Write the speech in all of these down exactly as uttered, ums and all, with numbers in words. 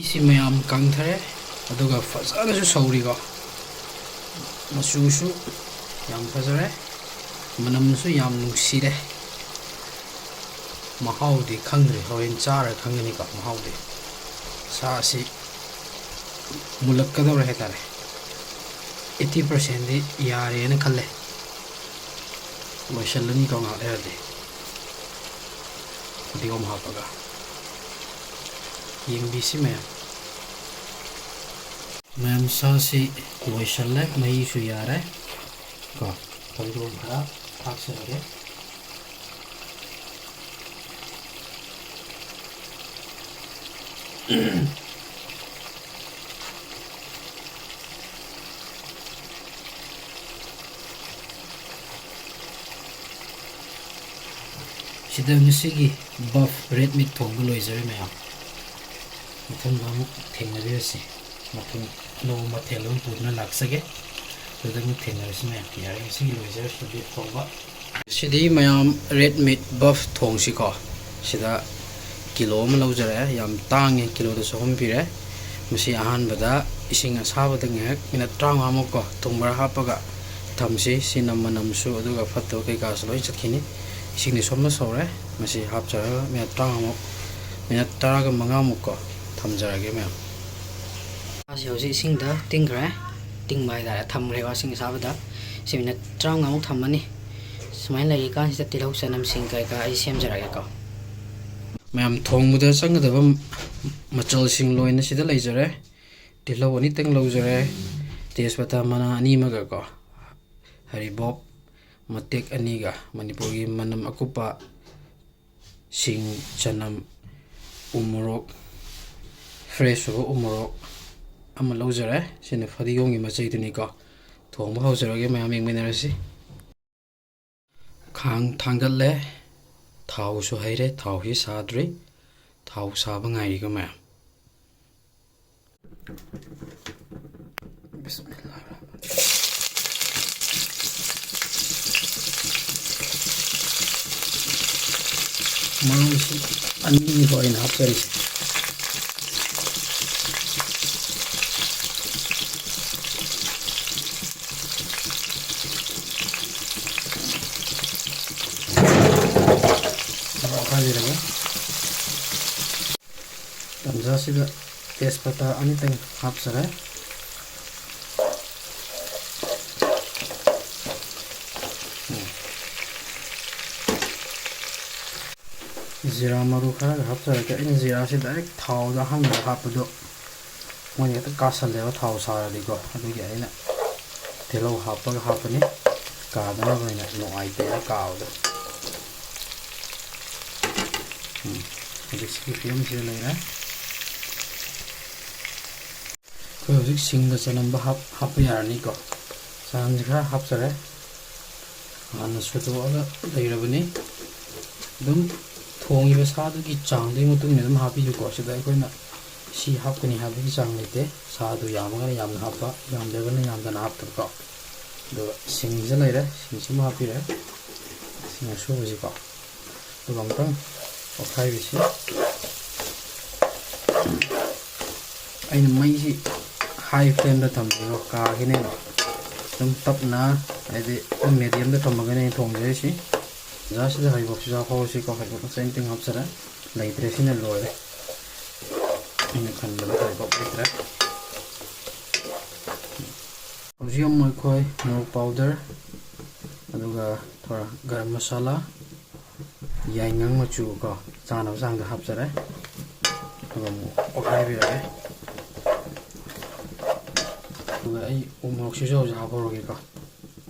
ꯁꯤ ꯃꯌꯥꯝ ꯀꯪꯊꯔꯦ, ꯑꯗꯨꯒ ꯐꯖꯅꯁꯨ ꯁꯧꯔꯤꯀꯣ꯫ ꯃꯆꯨꯁꯨ ꯌꯥꯝ ꯐꯖꯔꯦ, ꯃꯅꯝꯁꯨ ꯌꯥꯝ ꯅꯨꯡꯁꯤꯔꯦ꯫ ꯃꯍꯥꯎꯗꯤ ꯈꯪꯗ꯭ꯔꯤ, ꯍꯣꯔꯦꯟ ꯆꯥꯔ ꯈꯪꯒꯅꯤꯀꯣ ꯃꯍꯥꯎꯗꯤ꯫ ꯁꯥ ꯑꯁꯤ ꯃꯨꯜꯂꯛꯀꯗꯧꯔꯦ ꯍꯥꯏꯇꯥꯔꯦ꯫ ꯑꯩꯠꯇꯤ ꯄꯥꯔꯁꯦꯟꯗꯤ ꯌꯥꯔꯦꯅ ꯈꯜꯂꯦ꯫ ꯂꯣꯏꯁꯤꯜꯂꯅꯤꯀꯣ ꯉꯥꯏꯍꯥꯛ ꯂꯩꯔꯗꯤ꯫ ꯐꯗꯤꯒꯣꯝ ꯍꯥꯞꯄꯒ ꯌꯦꯡꯕꯤꯁꯤ ꯃꯌꯥꯝ꯫ ꯃꯌꯥꯝ, ꯁꯥꯁꯤ ꯂꯣꯏꯁꯤꯜꯂꯦ, ꯃꯍꯤꯁꯨ ꯌꯥꯔꯦ꯫ ꯀꯣ, ꯐꯗꯤꯒꯣꯝ ꯈꯔ ꯊꯥꯛꯆꯔꯒꯦ꯫ ꯁꯤꯗ ꯉꯁꯤꯒꯤ buff red meat ꯊꯣꯡꯕ ꯂꯣꯏꯖꯔꯦ ꯃꯌꯥꯝ꯫ ꯃꯊꯪꯗ ꯑꯃꯨꯛ ꯊꯦꯡꯅꯕꯤꯔꯁꯤ꯫ ꯃꯊꯪ ꯑꯅꯧꯕ ꯃꯊꯦꯜ ꯑꯃ ꯄꯨꯗꯨꯅ ꯂꯥꯛꯆꯒꯦ꯫ ꯑꯗꯨꯗ ꯑꯃꯨꯛ ꯊꯦꯡꯅꯔꯁꯤ ꯃꯌꯥꯝ꯫ ꯌꯥꯔꯦ, ꯉꯁꯤꯒꯤ ꯂꯣꯏꯖꯔꯁꯤ beef ꯊꯣꯡꯕ꯫ ꯁꯤꯗꯤ ꯃꯌꯥꯝ red meat buff ꯊꯣꯡꯁꯤꯀꯣ꯫ ꯁꯤꯗ ꯀꯤꯂꯣ ꯑꯃ ꯂꯧꯖꯔꯦ꯫ ꯌꯥꯝ ꯇꯥꯡꯉꯦ, ꯀꯤꯂꯣꯗ ꯆꯍꯨꯝ ꯄꯤꯔꯦ꯫ ꯃꯁꯤ ꯑꯍꯥꯟꯕꯗ ꯏꯁꯤꯡ ꯑꯁꯥꯕꯗ ꯉꯥꯏꯍꯥꯛ minute ꯇꯔꯥꯃꯉꯥꯃꯨꯛ ꯀꯣ, ꯊꯨꯝ ꯈꯔ ꯍꯥꯞꯄꯒ ꯊꯝꯁꯤ꯫ ꯁꯤꯅ ꯃꯅꯝꯁꯨ ꯑꯗꯨꯒ ꯐꯠꯇꯕ ꯀꯩꯀꯥꯁꯨ ꯂꯣꯏ ꯆꯠꯈꯤꯅꯤ꯫ ꯏꯁꯤꯡꯗꯤ ꯁꯣꯝꯅ ꯁꯧꯔꯦ꯫ ꯃꯁꯤ ꯍꯥꯞꯆꯔꯒ minute ꯇꯔꯥꯃꯉꯥꯃꯨꯛ, minute ꯇꯔꯥꯒ ꯃꯉꯥꯃꯨꯛ ꯀꯣ ꯊꯝꯖꯔꯒꯦ ꯃꯌꯥꯝ꯫ ꯁꯥꯁꯤ ꯍꯧꯖꯤꯛ ꯏꯁꯤꯡꯗ ꯇꯤꯡꯈ꯭ꯔꯦ꯫ ꯇꯤꯡꯕ ꯍꯥꯏꯇꯥꯔꯦ, ꯊꯝꯈ꯭ꯔꯦꯀꯣ ꯏꯁꯤꯡ ꯑꯁꯥꯕꯗ꯫ ꯁꯤ minute ꯇꯔꯥꯃꯉꯥꯃꯨꯛ ꯊꯝꯃꯅꯤ꯫ ꯁꯨꯃꯥꯏꯅ ꯂꯩꯔꯤꯀꯥꯟꯁꯤꯗ ꯇꯤꯜꯍꯧ ꯆꯅꯝ ꯁꯤꯡ ꯀꯩꯀꯥ ꯑꯩ ꯁꯦꯝꯖꯔꯒꯦꯀꯣ꯫ ꯃꯌꯥꯝ, ꯊꯣꯡꯕꯗ ꯆꯪꯒꯗꯕ ꯃꯆꯜꯁꯤꯡ ꯂꯣꯏꯅ ꯁꯤꯗ ꯂꯩꯖꯔꯦ꯫ ꯇꯤꯜꯍꯧ ꯑꯅꯤꯇꯪ ꯂꯧꯖꯔꯦ, ꯇꯦꯖꯄꯇꯥ ꯃꯅꯥ ꯑꯅꯤ ꯑꯃꯒ ꯀꯣ, ꯍꯔꯤꯕꯣꯞ ꯃꯇꯦꯛ ꯑꯅꯤꯒ, ꯃꯅꯤꯄꯨꯔꯒꯤ ꯃꯅꯝ ꯑꯀꯨꯞꯄ, ꯁꯤꯡ, ꯆꯅꯝ, ꯎ ꯃꯣꯔꯣꯛ, fresh ꯑꯣꯏꯕ ꯎ ꯃꯣꯔꯣꯛ ꯑꯃ ꯂꯧꯖꯔꯦ꯫ ꯁꯤꯅ ꯐꯗꯤꯒꯣꯝꯒꯤ ꯃꯆꯩꯗꯨꯅꯤꯀꯣ꯫ ꯊꯣꯡꯕ ꯍꯧꯖꯔꯒꯦ, ꯃꯌꯥꯝ ꯌꯦꯡꯃꯤꯟꯅꯔꯁꯤ꯫ ꯈꯥꯡ ꯊꯥꯡꯒꯠꯂꯦ, ꯊꯥꯎꯁꯨ ꯍꯩꯔꯦ, ꯊꯥꯎꯁꯤ ꯁꯥꯗ꯭ꯔꯤ, ꯊꯥꯎ ꯁꯥꯕ ꯉꯥꯏꯔꯤꯀꯣ ꯃꯌꯥꯝ꯫ ꯕꯤꯁꯃꯤꯜꯂꯥꯍꯤꯔꯔꯍꯃꯥꯅꯤꯔꯔꯍꯤꯝ꯫ ꯃꯔꯨꯁꯤ ꯑꯅꯤꯅꯤꯀꯣ ꯑꯩꯅ ꯍꯥꯞꯆꯔꯤꯁꯦ꯫ ꯁꯤꯗ ꯇꯦꯖꯄꯇꯥ ꯑꯅꯤꯇꯪ ꯍꯥꯞꯆꯔꯦ꯫ ꯎꯝ꯫ ꯖꯤꯔꯥ ꯃꯔꯨ ꯈꯔꯒ ꯍꯥꯞꯆꯔꯒꯦ꯫ ꯑꯩꯅ ꯖꯤꯔꯥꯁꯤ ꯗꯥꯏꯔꯦꯛ ꯊꯥꯎꯗ ꯑꯍꯥꯟꯕꯗ ꯍꯥꯞꯄꯗꯣ ꯃꯣꯏꯅ ꯍꯦꯛꯇ ꯀꯥꯁꯜꯂꯦꯕ ꯊꯥꯎ ꯁꯥꯔꯗꯤꯀꯣ, ꯑꯗꯨꯒꯤ ꯑꯩꯅ ꯇꯤꯜꯍꯧ ꯍꯥꯞꯄꯒ ꯍꯥꯞꯄꯅꯤ꯫ ꯀꯥꯗꯅꯕ ꯑꯣꯏꯅ ꯅꯨꯡꯉꯥꯏꯇꯦꯅ ꯀꯥꯕꯗꯣ꯫ ꯎꯝ, ꯍꯧꯖꯤꯛ ꯁꯤꯒꯤ ꯐꯤꯕꯝꯁꯤꯗ ꯂꯩꯔꯦ꯫ ꯑꯩꯈꯣꯏ ꯍꯧꯖꯤꯛ ꯁꯤꯡꯒ ꯆꯅꯝꯒ ꯍꯥꯞ-, ꯍꯥꯞꯄ ꯌꯥꯔꯅꯤꯀꯣ꯫ ꯆꯅꯝꯁꯦ ꯈꯔ ꯍꯥꯞꯆꯔꯦ꯫ ꯍꯥꯟꯅ ꯁꯣꯏꯗꯣꯛꯑꯒ ꯂꯩꯔꯕꯅꯤ꯫ ꯑꯗꯨꯝ ꯊꯣꯡꯉꯤꯕ ꯁꯥꯗꯨꯒꯤ ꯆꯥꯡꯗꯨꯒꯤ ꯃꯇꯨꯡ ꯏꯟꯅ ꯑꯗꯨꯝ ꯍꯥꯞꯄꯤꯌꯨꯀꯣ꯫ ꯁꯤꯗ ꯑꯩꯈꯣꯏꯅ ꯁꯤ ꯍꯥꯞꯀꯅꯤ ꯍꯥꯏꯕꯒꯤ ꯆꯥꯡ ꯂꯩꯇꯦ꯫ ꯁꯥꯗꯨ ꯌꯥꯝꯃꯒꯅ ꯌꯥꯝꯅ ꯍꯥꯞꯄ, ꯌꯥꯝꯗ꯭ꯔꯒꯅ ꯌꯥꯝꯗꯅ ꯍꯥꯞꯄꯀꯣ꯫ ꯑꯗꯨꯒ ꯁꯤꯡꯁꯤꯗ ꯂꯩꯔꯦ, ꯁꯤꯡꯁꯤꯃ ꯍꯥꯞꯄꯤꯔꯦ꯫ ꯁꯤꯡ ꯑꯁꯨꯕꯁꯤꯀꯣ꯫ ꯑꯗꯨꯒ ꯑꯃꯨꯛꯇꯪ ꯑꯣꯠꯈꯥꯏꯕꯤꯁꯤ꯫ ꯑꯩꯅ ꯃꯩꯁꯤ high flameꯗ ꯊꯝꯖꯩꯀꯣ, ꯀꯥꯈꯤꯅꯦꯕ꯫ ꯑꯗꯨꯝ ꯇꯞꯅ, ꯍꯥꯏꯗꯤ ꯑꯗꯨꯝ mediumꯗ ꯊꯝꯃꯒꯅꯦ ꯑꯩꯅ ꯊꯣꯡꯖꯔꯤꯁꯤ꯫ ꯖꯥꯔꯁꯤꯗ ꯍꯔꯤꯕꯣꯞꯁꯤꯁꯨ ꯍꯥꯞꯍꯧꯔꯁꯤꯀꯣ, ꯍꯔꯤꯕꯣꯞ ꯃꯆꯩ ꯑꯃꯇꯪ ꯍꯥꯞꯆꯔꯦ꯫ ꯂꯩꯇ꯭ꯔꯦ, ꯁꯤꯅ ꯂꯣꯏꯔꯦ꯫ ꯑꯩꯅ ꯈꯟꯕꯗ ꯍꯔꯤꯕꯣꯞ ꯂꯩꯇ꯭ꯔꯦ꯫ ꯍꯧꯖꯤꯛ ꯑꯃꯨꯛ ꯑꯩꯈꯣꯏ ꯃꯣꯔꯣꯛ powder, ꯑꯗꯨꯒ ꯊꯣꯔꯥ ꯒꯔꯝ ꯃꯁꯥꯂꯥ, ꯌꯥꯏꯉꯪ ꯃꯆꯨ ꯀꯣ, ꯆꯥꯅꯕ ꯆꯥꯡꯗ ꯍꯥꯞꯆꯔꯦ꯫ ꯑꯗꯨꯒ ꯑꯃꯨꯛ ꯑꯣꯠꯈꯥꯏꯕꯤꯔꯒꯦ꯫ ꯑꯗꯨꯒ ꯑꯩ ꯎ ꯃꯣꯔꯣꯛꯁꯤꯁꯨ ꯍꯧꯖꯤꯛ ꯍꯥꯞꯍꯧꯔꯒꯦꯀꯣ,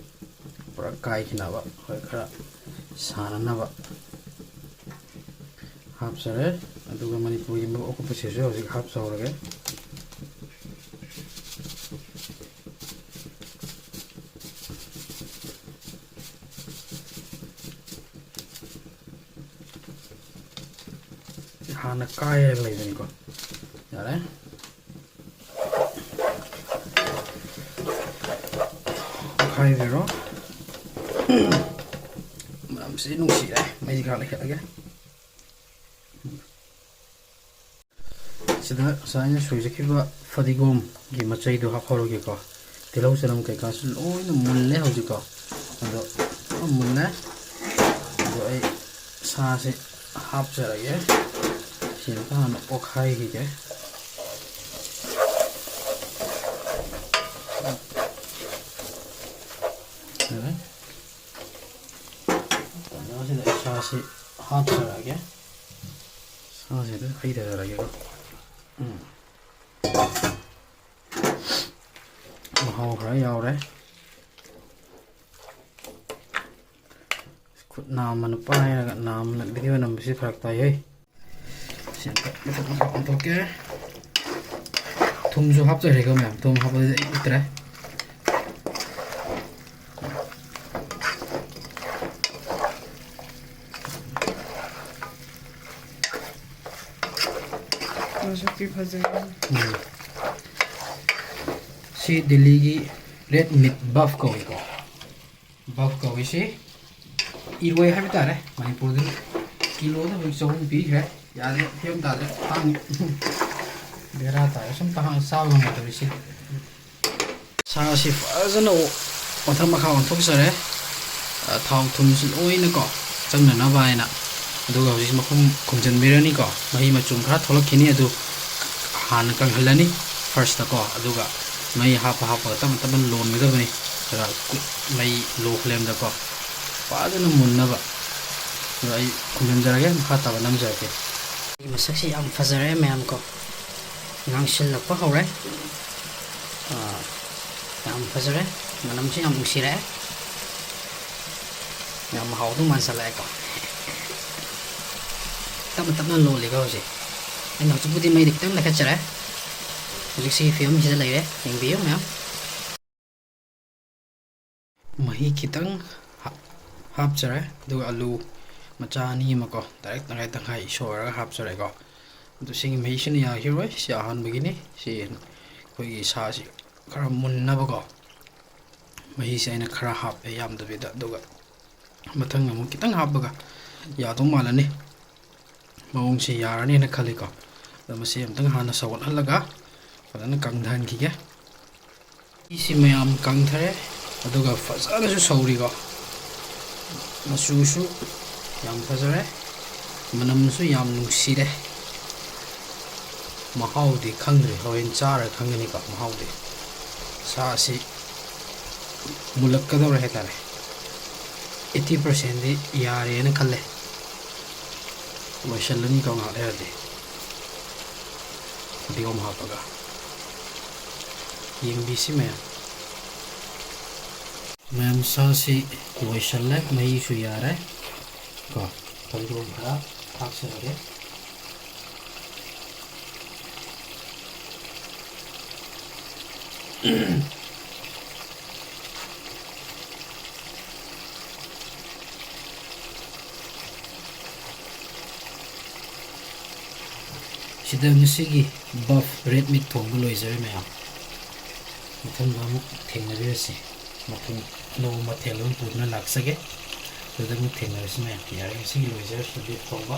ꯄꯨꯔꯥ ꯀꯥꯏꯈꯤꯅꯕ, ꯍꯣꯏ, ꯈꯔ ꯁꯥꯅꯅꯕ ꯍꯥꯞꯆꯔꯦ꯫ ꯑꯗꯨꯒ ꯃꯅꯤꯄꯨꯔꯒꯤ ꯃꯔꯣꯛ ꯑꯀꯨꯞꯄꯁꯤꯁꯨ ꯍꯧꯖꯤꯛ ꯍꯥꯞꯆꯍꯧꯔꯒꯦ꯫ ꯍꯥꯟꯅ ꯀꯥꯏꯔꯒ ꯂꯩꯕꯅꯤꯀꯣ꯫ ꯌꯥꯔꯦ꯫ ꯑꯣꯠꯈꯥꯏꯕꯤꯔꯣ꯫ ꯃꯅꯝꯁꯤ ꯅꯨꯡꯁꯤꯔꯦ꯫ ꯃꯩꯁꯤ ꯈꯔ ꯂꯩꯈꯠꯂꯒꯦ꯫ ꯁꯤꯗ ꯉꯁꯥꯏ ꯑꯩꯅ ꯁꯣꯏꯖꯈꯤꯕ ꯐꯗꯤꯒꯣꯝꯒꯤ ꯃꯆꯩꯗꯣ ꯍꯥꯞꯍꯧꯔꯒꯦꯀꯣ꯫ ꯇꯤꯜꯍꯧ ꯆꯅꯝ ꯀꯩꯀꯥꯁꯨ ꯂꯣꯏꯅ ꯃꯨꯜꯂꯦ ꯍꯧꯖꯤꯛꯀꯣ꯫ ꯑꯗꯣ ꯂꯣꯏ ꯃꯨꯜꯂꯦ꯫ ꯑꯗꯣ ꯑꯩ ꯁꯥꯁꯦ ꯍꯥꯞꯆꯔꯒꯦ꯫ ꯁꯤ ꯑꯝꯇ ꯍꯥꯟꯅ ꯑꯣꯠꯈꯥꯏꯈꯤꯒꯦ꯫ ꯁꯤ ꯍꯥꯞꯆꯔꯛꯑꯒꯦ꯫ ꯁꯥꯁꯤꯗ ꯍꯩꯊꯖꯔꯒꯦꯀꯣ꯫ ꯎꯝ꯫ ꯃꯍꯥꯎ ꯈꯔ ꯌꯥꯎꯔꯦ꯫ ꯈꯨꯠ ꯅꯥꯝꯃꯅ ꯄꯥꯏꯔꯒ ꯅꯥꯝꯃꯅ video ꯅꯝꯕꯁꯤ ꯐꯔꯛ ꯇꯥꯏꯍꯦ꯫ ꯁꯤ ꯑꯝꯇ ꯃꯊꯛ ꯃꯈꯥ ꯑꯣꯟꯊꯣꯛꯀꯦ꯫ ꯊꯨꯝꯁꯨ ꯍꯥꯞꯆꯔꯦꯀꯣ ꯃꯌꯥꯝ, ꯊꯨꯝ ꯍꯥꯞꯄꯗꯤ ꯑꯩ ꯎꯠꯇ꯭ꯔꯦ꯫ ꯃꯁꯛꯇꯤ ꯐꯖꯩ꯫ ꯎꯝ꯫ ꯁꯤ ꯗꯤꯜꯂꯤꯒꯤ red meat buff ꯀꯧꯏꯀꯣ꯫ Buff ꯀꯧꯏꯁꯤ ꯏꯔꯣꯏ ꯍꯥꯏꯕ ꯇꯥꯔꯦ ꯃꯅꯤꯄꯨꯔꯗꯗꯤ꯫ ꯀꯤꯂꯣꯗ ꯍꯧꯖꯤꯛ ꯆꯍꯨꯝ ꯄꯤꯈ꯭ꯔꯦ꯫ ꯌꯥꯗ꯭ꯔꯦ, ꯐꯤꯕꯝ ꯇꯥꯗ꯭ꯔꯦ, ꯇꯥꯡꯉꯤ꯫ ꯕꯦꯔꯥ ꯇꯥꯔꯦ ꯁꯨꯝ ꯇꯥꯡꯅ ꯆꯥꯕ ꯉꯝꯃꯣꯏꯗꯧꯔꯤꯁꯤ꯫ ꯁꯥꯁꯤ ꯐꯖꯅ ꯑꯣ-, ꯃꯊꯛ ꯃꯈꯥ ꯑꯣꯟꯊꯣꯛꯆꯔꯦ꯫ ꯑ, ꯊꯥꯎ ꯊꯨꯝꯁꯨ ꯂꯣꯏꯅꯀꯣ ꯆꯪꯅꯅꯕ ꯍꯥꯏꯅ꯫ ꯑꯗꯨꯒ ꯍꯧꯖꯤꯛ ꯃꯈꯨꯝ ꯈꯨꯝꯖꯤꯟꯕꯤꯔꯅꯤꯀꯣ꯫ ꯃꯍꯤ ꯃꯆꯨꯝ ꯈꯔ ꯊꯣꯛꯂꯛꯈꯤꯅꯤ, ꯑꯗꯨ ꯍꯥꯟꯅ ꯀꯪꯍꯜꯂꯅꯤ first ꯀꯣ꯫ ꯑꯗꯨꯒ ꯃꯩ ꯍꯥꯞꯄ ꯍꯥꯞꯄꯒ ꯇꯞꯅ ꯇꯞꯅ ꯂꯣꯟꯒꯗꯕꯅꯤ꯫ ꯈꯔ ꯀꯨ-, ꯃꯩ low flameꯗꯀꯣ ꯐꯖꯅ ꯃꯨꯟꯅꯕ꯫ ꯑꯗꯣ ꯑꯩ ꯈꯨꯝꯖꯤꯟꯖꯔꯒꯦ, ꯃꯈꯥ ꯇꯥꯕ ꯅꯝꯖꯔꯛꯀꯦ꯫ ꯃꯁꯛꯁꯤ ꯌꯥꯝ ꯐꯖꯔꯦ ꯃꯌꯥꯝ ꯀꯣ꯫ ꯉꯥꯡꯁꯤꯜꯂꯛꯄ ꯍꯧꯔꯦ꯫ ꯑꯥ, ꯌꯥꯝ ꯐꯖꯔꯦ꯫ ꯃꯅꯝꯁꯨ ꯌꯥꯝ ꯅꯨꯡꯁꯤꯔꯛꯑꯦ꯫ ꯌꯥꯝ ꯍꯥꯎꯗꯧ ꯃꯥꯟꯁꯤꯜꯂꯛꯑꯦꯀꯣ꯫ ꯇꯞꯅ ꯇꯞꯅ ꯂꯣꯜꯂꯤꯀꯣ ꯍꯧꯖꯤꯛ꯫ ꯑꯩꯅ ꯍꯧꯖꯤꯛꯄꯨꯗꯤ ꯃꯩꯗꯤ ꯈꯤꯇꯪ ꯂꯩꯈꯠꯆꯔꯦ꯫ ꯍꯧꯖꯤꯛꯁꯤ ꯐꯤꯕꯝꯁꯤꯗ ꯂꯩꯔꯦ꯫ ꯌꯦꯡꯕꯤꯌꯨ ꯃꯌꯥꯝ꯫ ꯃꯍꯤ ꯈꯤꯇꯪ ꯍꯥꯞ-, ꯍꯥꯞꯆꯔꯦ꯫ ꯑꯗꯨꯒ ꯑꯂꯨ ꯃꯆꯥ ꯑꯅꯤ ꯑꯃꯀꯣ, direct ꯇꯪꯈꯥꯏ ꯇꯪꯈꯥꯏ ꯁꯣꯏꯔꯒ ꯍꯥꯞꯆꯔꯦꯀꯣ꯫ ꯑꯗꯨ ꯁꯤꯒꯤ ꯃꯍꯤꯁꯤꯅ ꯌꯥꯈꯤꯔꯣꯏ꯫ ꯁꯤ ꯑꯍꯥꯟꯕꯒꯤꯅꯤ꯫ ꯁꯤ ꯑꯩꯈꯣꯏꯒꯤ ꯁꯥꯁꯤ ꯈꯔ ꯃꯨꯟꯅꯕꯀꯣ꯫ ꯃꯍꯤꯁꯦ ꯑꯩꯅ ꯈꯔ ꯍꯥꯞꯄꯦ, ꯌꯥꯝꯗꯕꯤꯗ꯫ ꯑꯗꯨꯒ ꯃꯊꯪ ꯑꯃꯨꯛ ꯈꯤꯇꯪ ꯍꯥꯞꯄꯒ ꯌꯥꯗꯧ ꯃꯥꯜꯂꯅꯤ꯫ ꯃꯑꯣꯡꯁꯤ ꯌꯥꯔꯅꯤꯅ ꯈꯜꯂꯤꯀꯣ꯫ ꯑꯗꯣ ꯃꯁꯤ ꯑꯃꯨꯛꯇꯪ ꯍꯥꯟꯅ ꯁꯧꯒꯠꯍꯜꯂꯒ ꯐꯖꯅ ꯀꯪꯊꯍꯟꯈꯤꯒꯦ꯫ ꯃꯍꯤꯁꯤ ꯃꯌꯥꯝ ꯀꯪꯊꯔꯦ, ꯑꯗꯨꯒ ꯐꯖꯅꯁꯨ ꯁꯧꯔꯤꯀꯣ꯫ ꯃꯆꯨꯁꯨ ꯌꯥꯝ ꯐꯖꯔꯦ, ꯃꯅꯝꯁꯨ ꯌꯥꯝ ꯅꯨꯡꯁꯤꯔꯦ꯫ ꯃꯍꯥꯎꯗꯤ ꯈꯪꯗ꯭ꯔꯤ, ꯍꯣꯔꯦꯟ ꯆꯥꯔꯒ ꯈꯪꯒꯅꯤꯀꯣ ꯃꯍꯥꯎꯗꯤ꯫ ꯁꯥ ꯑꯁꯤ ꯃꯨꯜꯂꯛꯀꯗꯧꯔꯦ ꯍꯥꯏꯇꯥꯔꯦ꯫ Eighty percentꯗꯤ ꯌꯥꯔꯦꯅ ꯈꯜꯂꯦ꯫ ꯂꯣꯏꯁꯤꯜꯂꯅꯤꯀꯣ ꯉꯥꯏꯍꯥꯛ ꯂꯩꯔꯗꯤ꯫ ꯐꯗꯤꯒꯣꯝ ꯍꯥꯞꯄꯒ ꯌꯦꯡꯕꯤꯁꯤ ꯃꯌꯥꯝ꯫ ꯃꯌꯥꯝ, ꯁꯥꯁꯤ ꯂꯣꯏꯁꯤꯜꯂꯦ, ꯃꯍꯤꯁꯨ ꯌꯥꯔꯦ꯫ ꯀꯣ, ꯐꯗꯤꯒꯣꯝ ꯈꯔ ꯊꯥꯛꯆꯔꯒꯦ꯫ ꯁꯤꯗ ꯉꯁꯤꯒꯤ buff red meat ꯊꯣꯡꯕ ꯂꯣꯏꯖꯔꯦ ꯃꯌꯥꯝ꯫ ꯃꯊꯪꯗ ꯑꯃꯨꯛ ꯊꯦꯡꯅꯕꯤꯔꯁꯤ꯫ ꯃꯊꯪ ꯑꯅꯧꯕ ꯃꯊꯦꯜ ꯑꯃ ꯄꯨꯗꯨꯅ ꯂꯥꯛꯆꯒꯦ꯫ ꯑꯗꯨꯗ ꯑꯃꯨꯛ ꯊꯦꯡꯅꯔꯁꯤ ꯃꯌꯥꯝ꯫ ꯌꯥꯔꯦ, ꯉꯁꯤꯒꯤ ꯂꯣꯏꯖꯔꯁꯤ beef ꯊꯣꯡꯕ꯫